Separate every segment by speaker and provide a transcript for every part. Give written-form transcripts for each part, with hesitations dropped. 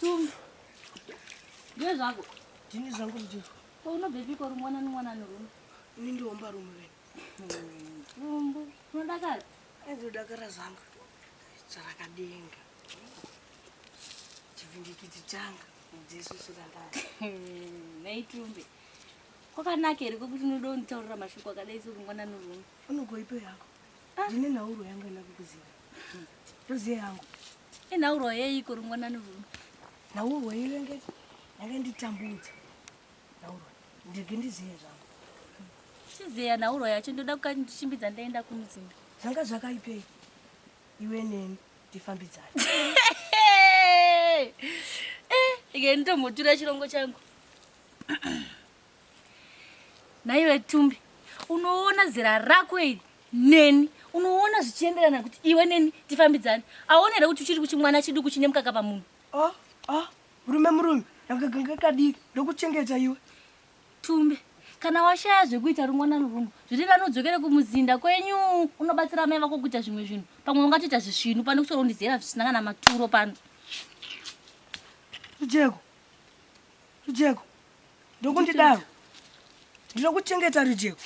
Speaker 1: Tumbi. Ndiwe zvako.
Speaker 2: Ndini zvangu rujeko.
Speaker 1: Ko unobvepiko rumwana nemwana nerume?
Speaker 2: Ini ndiomba rume vene.
Speaker 1: Tumbu. Unodakara?
Speaker 2: Ndinodakara zvangu. Tsvarakadenga. Chivhindikiti changa. Mudzisusura ndani.
Speaker 1: Nei Tumbi. Kwakanaka here kwekuti unoda kunditaurira mashoko akadai serungwana nerume?
Speaker 2: Unogoipo yako. Ah. Ndine nhauro yangu ina kukuziva. Ndoziva yangu.
Speaker 1: Inhauro yeiko rungwana nerume?
Speaker 2: Nhauro yenge yakanditambudza. Nhauro ndege ndizive zvangu.
Speaker 1: Chiziya nhauro yacho ndoda kuchimbidza ndaenda kumuzinda.
Speaker 2: Zvanga zvakaipei iwe neni tifambidzane.
Speaker 1: Eh, ike nditombotura chirongo changu. Nhaiwe Tumbi, unoona zera rako iri neni unoona zvichienderana kuti iwe neni tifambidzane. Aona here kuti uchiri kuchimwana chiduku chine mukaka pamunhu?
Speaker 2: Ah, ah, murume murume, yakaganga kadiki ndokuchengeta iwe.
Speaker 1: Tumbi, kana washaya zvekuita rungwana runo, zviri nani udzokere kumuzinda kwenyu unobatsira amai vako kuita zvimwe zvinhu. Pamwe ungatoita zvisvinu pane kuswera undizera zvisina kana maturo pano.
Speaker 2: Rujeko, Rujeko, ndokundidaro ndinokuchengeta Rujeko.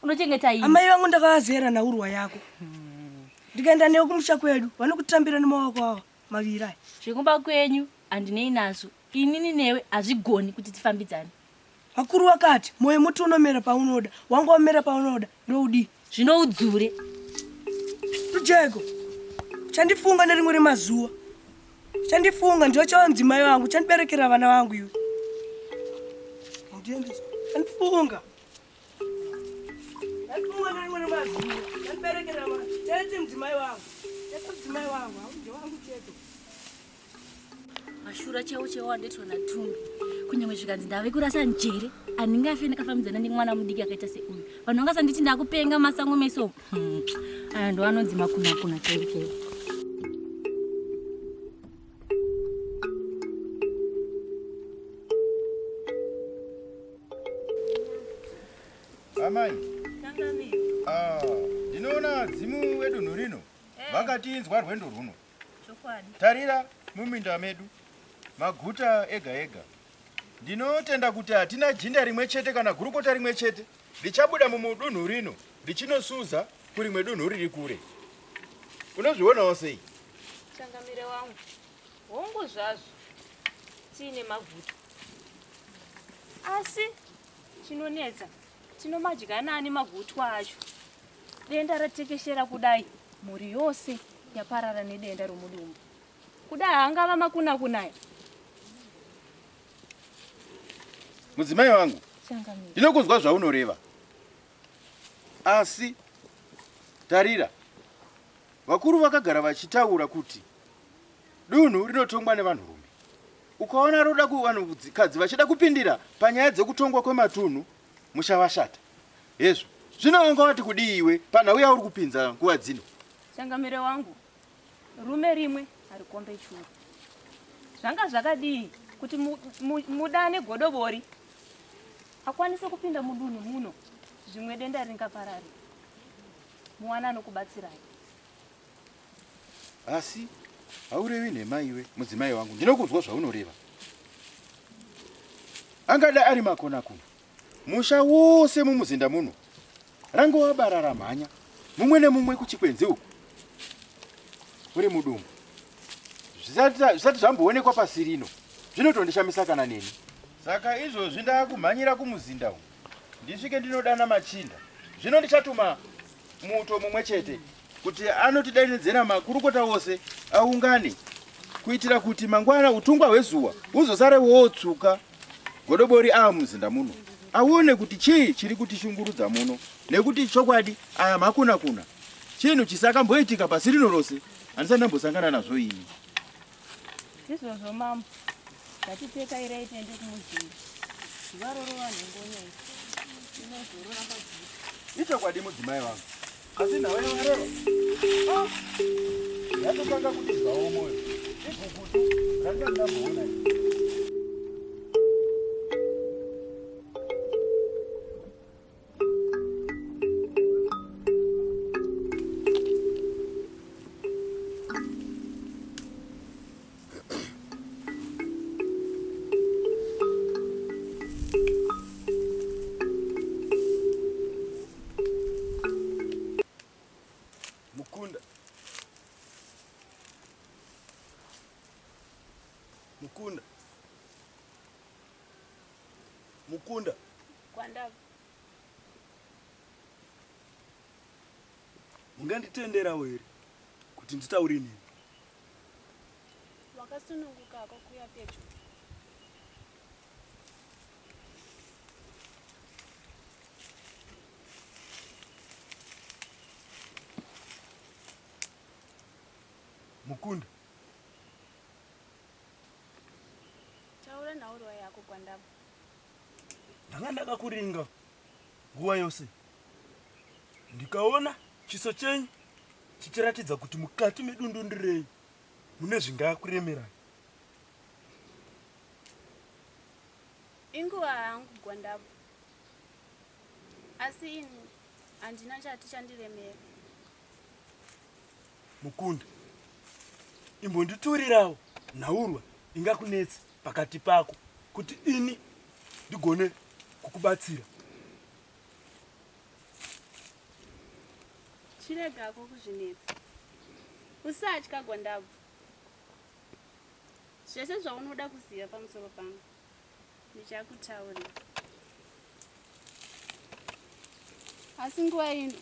Speaker 1: Unochengeta ini?
Speaker 2: Amai vangu ndakavazera nhaurwa yako. Ndikaenda newe kumusha kwedu vanokutambira nemaoko avo maviri aya.
Speaker 1: Zvekumba kwenyu handinei nazvo. Inini newe hazvigoni kuti tifambidzane.
Speaker 2: Vakuru vakati moyo muti unomera paunoda, wangu wamera paunoda ndoudii?
Speaker 1: Zvino udzure.
Speaker 2: Rujeko, chandifunga nerimwe remazuva. Chandifunga ndiwe chava mudzimai wangu, chandiberekera vana vangu iwe. Ndiendeswa. Chandifunga. Chandifunga nerimwe remazuva, chandiberekera vana. Chete mudzimai wangu. Chete mudzimai wangu, haunje wangu chete.
Speaker 1: Mashura chaiwo chaiwo andoitwa naTumbi. Kunyangwe zvikanzi ndave kurasa njere, handingafe ndakafambidzana nemwana mudiki akaita seuyu. Vanhu vangasanditi ndakupenga masango meso. Aya ndo anonzi makunakuna chaiwo chaiwo.
Speaker 3: Amai. Ah, ndinoona vadzimu vedunhu rino eh. vakatinzwa rwendo rwuno.
Speaker 1: Chokwadi.
Speaker 3: Tarira muminda medu maguta ega ega. Ndinotenda kuti hatina jinda rimwe chete kana gurukota rimwe chete richabuda mumudunhu rino richinosuza kurimwe dunhu riri kure. Unozvionawo sei?
Speaker 4: Changamire wangu, hongu zvazvo tiine maguta asi chinonetsa tinomadya nani magutwa acho. Denda ratekeshera kudai mhuri yose yaparara nedenda romudumbu. Kuda haangava makunakunaya.
Speaker 3: Mudzimai wangu, ndinokunzwa zvaunoreva, asi tarira, vakuru vakagara vachitaura kuti dunhu rinotongwa nevanhurume. Ukaona roda vanhukadzi vachida kupindira panyaya dzekutongwa kwematunhu, musha washata. Hezvo, zvino wanga wati kudii iwe panhau yauri kupinza nguva dzino?
Speaker 4: Changamire wangu, rume rimwe harikombe churu. Zvanga zvakadii kuti mudane godobori akwanise kupinda mudunhu muno, zvimwe denda ringapararira. Muwane anokubatsirai.
Speaker 3: Asi haurevi nhema iwe mudzimai wangu, ndinokunzwa zvaunoreva. Angada ari makonakona musha wose mumuzinda muno rangova bara ramhanya mumwe nemumwe kuchikwenzi uku uri mudumbu zvisati zvamboonekwa pasi rino zvinotondishamisa kana neni. Saka izvozvi ndakumhanyira kumuzinda uku ndisvike ndinodana machinda zvino ndichatuma muto mumwe chete kuti anotidanidzira makurukota ose aungane kuitira kuti mangwana utungwa hwezuva huzosare wotsvuka godobori ava muzinda muno aone kuti chii chiri kutishungurudza muno nekuti chokwadi aya makunakuna chinhu chisakamboitika pasi rino rose handisati ndambosangana nazvo ini
Speaker 4: Ndizvozvo mambo. Ngatitekairei tiende kumuzinda. Zuva rorova nhongonya iri. Tinozorora pabvute.
Speaker 3: Ichokwadi mudzimai wangu. Asi nhau yavareva. Ah! Yatotanga kutidyawo moyo. Igukutu randisati ndamboona iri.
Speaker 5: Mukunda. Mukunda.
Speaker 4: Kwandava.
Speaker 5: Munganditenderawo here kuti nditaure nemi?
Speaker 4: Wakasununguka hako kuuya pedyo.
Speaker 5: Mukunda.
Speaker 4: Taura nhaurwa yako Gwandava.
Speaker 5: Ndanga ndakakuringa nguva yose ndikaona chiso chenyu chichiratidza kuti mukati medundundu renyu mune zvingakuremerai.
Speaker 4: Inguva hangu Gwandava. Asi ini handina chati chandiremera.
Speaker 5: Mukunda, imbonditurirawo nhaurwa ingakunetsa pakati pako kuti ini ndigone kukubatsira.
Speaker 4: Chiregako kuzvinetsa. Usatya Gwandabvu. Zvese zvaunoda kuziva pamusoro pangu ndichakutaurira. Asi nguva ino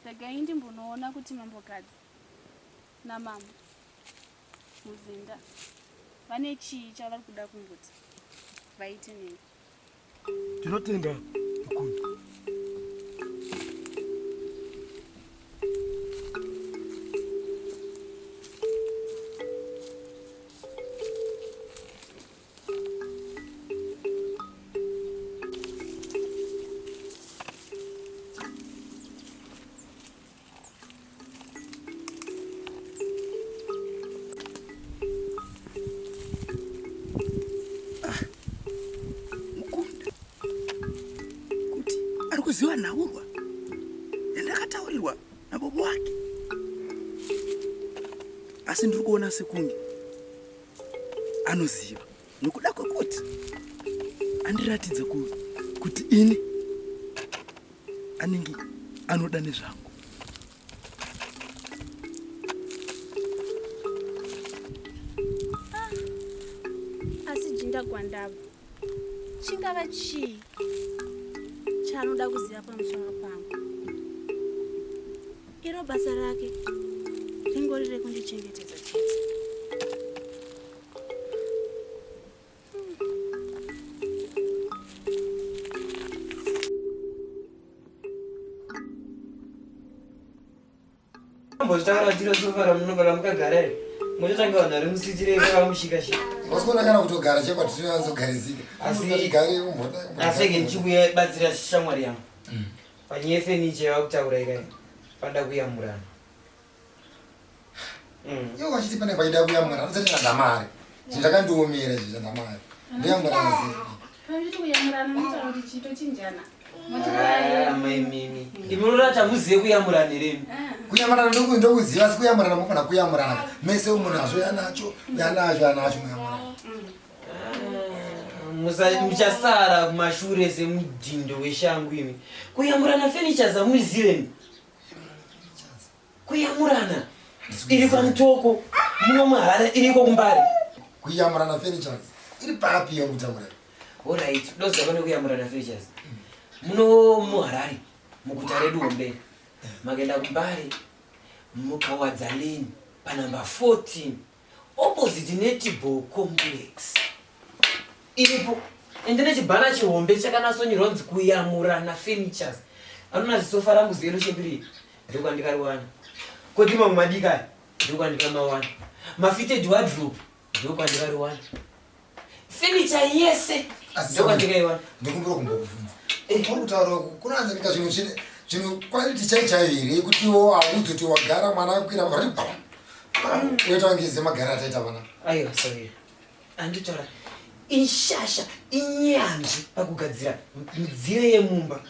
Speaker 4: regai ndimbonoona kuti mambokadzi namambo muzinda vane chii chavari kuda kumboti vaite neni.
Speaker 5: Tinotenda mukunda.
Speaker 2: Mukunda kuti ari kuziva nhaurwa yandakataurirwa nabobo wake, asi ndiri kuona sekunge anoziva nokuda kwekuti andiratidza kuti ini anenge anoda nezvangu.
Speaker 4: Ah, asi jinda Gwandava chingava chii chaanoda kuziva pamusoro pangu? Iro basa rake ringori rekundichengetedza chete.
Speaker 6: Mbozvitanga tiro sofa ramunogara ramukagara iri. Mototanga vanhu vari musitire vamushika shika.
Speaker 7: Wasikuona kana kutogara chekwa tinozogarisika.
Speaker 6: Asi
Speaker 7: gare umboda.
Speaker 6: Asi ke ndichikuya batsira shamwari yangu. Panyaya yefenicha yavakutaura ikai panoda kuyamurana.
Speaker 7: Iwe wachiti pane paida kuyamurana usati ndamari. Zvinhu zvakandiomera izvi zvandamari. Ndoyamurana sei?
Speaker 4: Pamchiti kuyamurana munotaura kuti chii tochinjana.
Speaker 6: Amai mimi. Imi munoda muzive kuyamurana here imi?
Speaker 7: Kuyamurana ndokuziva asi kuyamurana mukona kuyamurana. Mese umu nazvo yanacho, yanacho, yanacho muyamurana.
Speaker 6: Muchasara kumashure semudhindo weshangu imi. Kuyamurana furniture zamuzive imi. Kuyamurana iri kwaMutoko, muno muHarare iriko kuMbare.
Speaker 7: Kuyamurana furnitures iri papi yokutaura?
Speaker 6: Alright, doziva pane kuyamurana furnitures. Muno muHarare, muguta redu hombe. Makaenda kuMbare, mukawadza lane panumber 14 opposite netball complex. Iripo. Ende nechibhana chihombe chakanatsonyorwa kunzi kuyamurana furnitures. Anona zisofa rangu zero shepiri. Ndokwandikariwana. Koti mamwe madiki aya ndokwandikamawana. Mafitted wardrobe ndokwandikariwana. Furniture yese ndokwandikaiwana.
Speaker 7: Ndikumbira kumbokubvunza. Uri kutaura uku kunoanzanika zvinhu zvine zvinhu quality chai chaiyo here yekuti iwo hauzoti wagara mwana akwira vari bam bam unoita kunge semagara ataita vana.
Speaker 6: Aiwa sorry. Anditaura ishasha inyanzvi pakugadzira midziyo yemumba.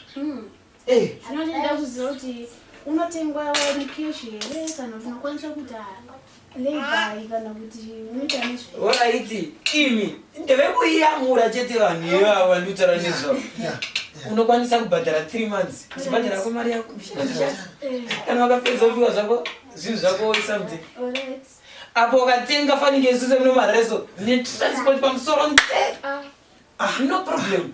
Speaker 4: Eh. Zvinoda kuziva kuti unotengwa necash here kana kuti unokwanisa kuita lay-by kana kuti unoita nezve.
Speaker 6: Alright, imi ndevekuyamura chete vanhu ivavo vandikutaura nezvavo. Unokwanisa kubhadhara 3 months uchibhadhara ko mari yako mbichana mbichana. Kana wakapedza kupiwa zvako zvinhu zvako woisa mute.
Speaker 4: Alright.
Speaker 6: Apo ukatenga fanike isu semuno mareso netransport pamusoro nte. Ah, no problem.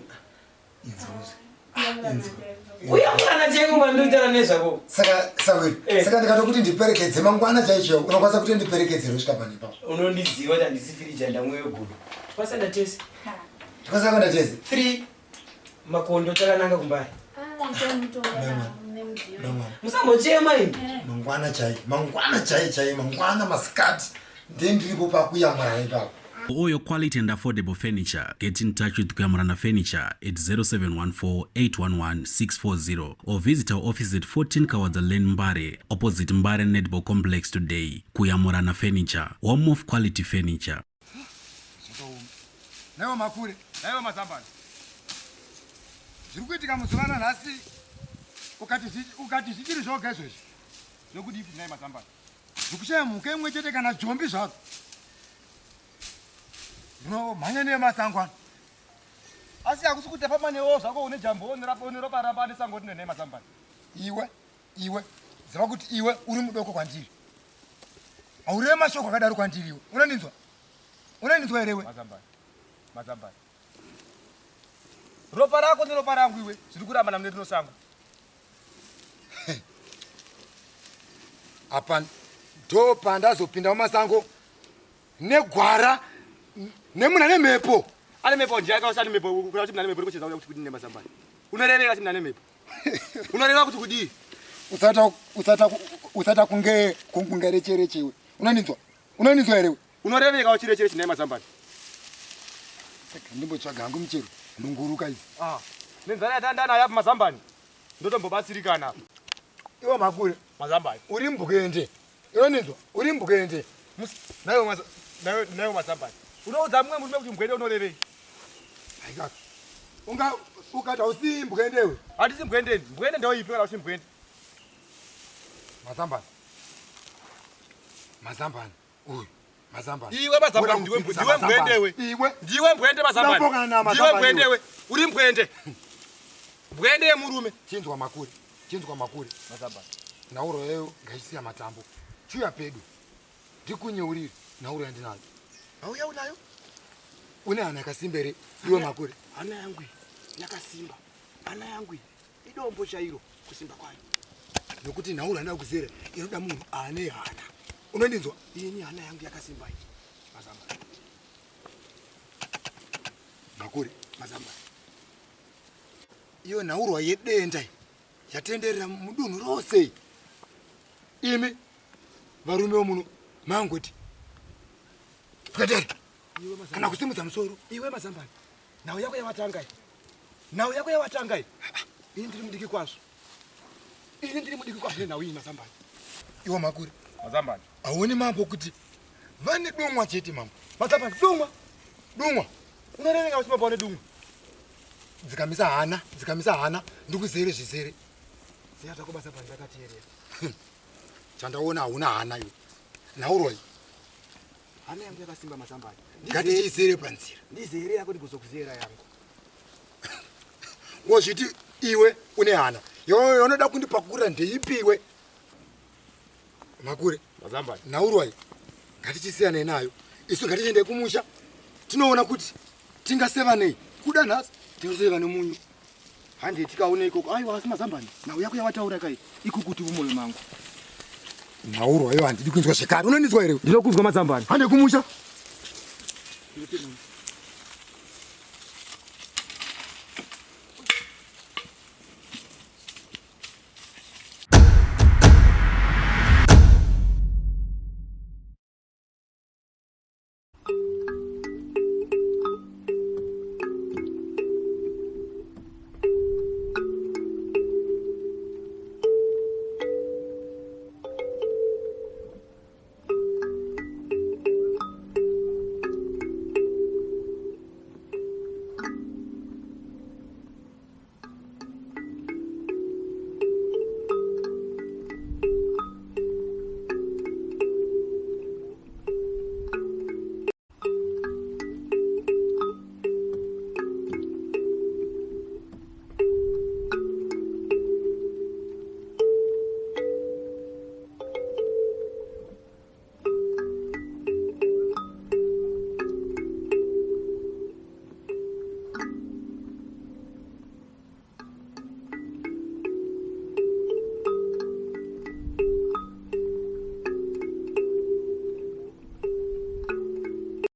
Speaker 6: Uyamurana chaiko kwandinotaura nezvako.
Speaker 7: Saka sawiri,
Speaker 6: Eh.
Speaker 7: saka ndikatokuti ndiperekedze mangwana chaicho, unokwanisa kuti ndiperekedze kusvika pane ipapo.
Speaker 6: Unondiziva kuti handisi firija ndamwe wegudo. Twasanda tese.
Speaker 7: Tikwanisa kuenda tese.
Speaker 6: 3 makondo takananga kumbari. Musambochema imi.
Speaker 7: Mangwana chai, mangwana chai chai, mangwana masikati ndiye ndiripo pakuyamurana ipapo.
Speaker 8: For all your quality and affordable furniture, get in touch with Kuyamurana Furniture at 0714 811 640 or visit our office at 14 Kawadza Lane, Mbare, opposite Mbare Netball Complex today. Kuyamurana Furniture, home of quality furniture.
Speaker 7: Naiwa makure,
Speaker 3: Naiwa mazambani.
Speaker 7: Zviri kuitika muzuva ranhasi ukati zvichiri zvoga izvezvi.
Speaker 3: Zvokudii futi nhai mazambani?
Speaker 7: Zvekushaya mhuka imwe chete kana jombi zvaro. Ndinomhanya nemasango ano.
Speaker 3: Asi hakusi kuti pamanewo zvako une jambo une ropa ramba nesango rine nhai mazambani.
Speaker 7: Iwe, iwe, ziva kuti iwe uri mudoko kwandiri. Haureve mashoko akadaro kwandiri iwe. Unondinzwa? Unondinzwa here iwe?
Speaker 3: Mazambani. Mazambani. Ropa rako neropa rangu iwe zviri kurambana mune rino sango.
Speaker 7: Apa ndo pandazopinda mumasango negwara nemunhu ane mhepo.
Speaker 3: Ane mhepo njaya kausa ane mhepo kuna kuti mune mhepo iri kucheza kuti kudini nemazambani. Unoreveka kuti mune mhepo. Unoreva kuti kudii?
Speaker 7: Usata usata usata kunge kunge rechereche iwe. Unondinzwa? Unondinzwa here iwe?
Speaker 3: Unoreveka uchirechere chinai mazambani.
Speaker 7: Saka ndimbotsvaga hangu michero nunguruka idzi.
Speaker 3: Ah, nenzara yatanda nayo apa mazambani. Ndotombobatsirikana.
Speaker 7: Iwe makure.
Speaker 3: Mazambani.
Speaker 7: Uri mbukende. Unondinzwa? Uri mbukende.
Speaker 3: Nayo nayo nayo mazambani. Unoudza mumwe murume kuti mbwende unorevei?
Speaker 7: Haikaka. Unga ukati hausi mbwende iwe.
Speaker 3: Handisi mbwende. Mbwende ndoipi kana usi mbwende?
Speaker 7: Mazambani. Mazambani. Uyu. Mazambani.
Speaker 3: Iwe mazambani ndiwe ndiwe mbwende iwe.
Speaker 7: Iwe.
Speaker 3: Ndiwe mbwende mazambani.
Speaker 7: Ndapokana na
Speaker 3: Ndiwe
Speaker 7: mazambani
Speaker 3: mbwende
Speaker 7: iwe.
Speaker 3: iwe. Uri mbwende. Mbwende yemurume.
Speaker 7: Chinzwa makuri. Chinzwa makuri.
Speaker 3: Mazambani.
Speaker 7: Nauro yeyo ngaisiya matambo. Chiuya pedu. Ndikunyeurire nauro yandinayo.
Speaker 3: Auya unayo?
Speaker 7: Une hana yakasimba here iwe makuri?
Speaker 3: Hana yangu iyi yakasimba. Hana yangu iyi idombo chairo kusimba kwayo.
Speaker 7: Nokuti nhauro handina kuzera inoda munhu ane hana. Unondinzwa?
Speaker 3: Ini hana yangu yakasimba iyi. Mazambani.
Speaker 7: Makuri.
Speaker 3: Mazambani.
Speaker 7: Iyo nhaurwa yedenda iyi yatenderera mudunhu rose. Imi varume vomuno mangoti pwetere kana kusimudza musoro.
Speaker 3: Iwe mazambani. Nhau yako yawatanga iyi. Nhau yako yawatanga iyi. Ini ndiri mudiki kwazvo. Ini ndiri mudiki kwazvo nenhau iyi mazambani.
Speaker 7: Iwe makuri.
Speaker 3: Mazambani.
Speaker 7: Hauoni mambo kuti vane dumwa chete mambo.
Speaker 3: Mazambani dumwa.
Speaker 7: Dumwa.
Speaker 3: Unorevenga kuti mambo vane dumwa.
Speaker 7: Dzikamisa hana, dzikamisa hana, ndikuzere zvizere.
Speaker 3: Ziya zvako mazambani ndakateerera.
Speaker 7: Chandaona hauna hana iwe. Nhaurwa iyi.
Speaker 3: Hana yangu yakasimba mazambani.
Speaker 7: Ngatichiisere panzira.
Speaker 3: Ndizere yako ndigozokuzera yangu.
Speaker 7: Wozviti iwe une hana. Yoyo unoda kundipakurira ndeipi iwe? Makure.
Speaker 3: Mazambani.
Speaker 7: Nhaurwa iyi. Ngatichisiyane nayo. Isu ngatichiende kumusha. Tinoona kuti tingaseva nei. Kuda nhasi tinoseva nemunyu.
Speaker 3: Hande tikaone ikoko. Aiwa asi mazambani. Nhau yako yawataura kai ikukuti mumoyo mangu.
Speaker 7: Nhaurwa iyo handidi kunzwa zvekare. Unondinzwa here?
Speaker 3: Ndinokunzwa mazambani.
Speaker 7: Hande kumusha.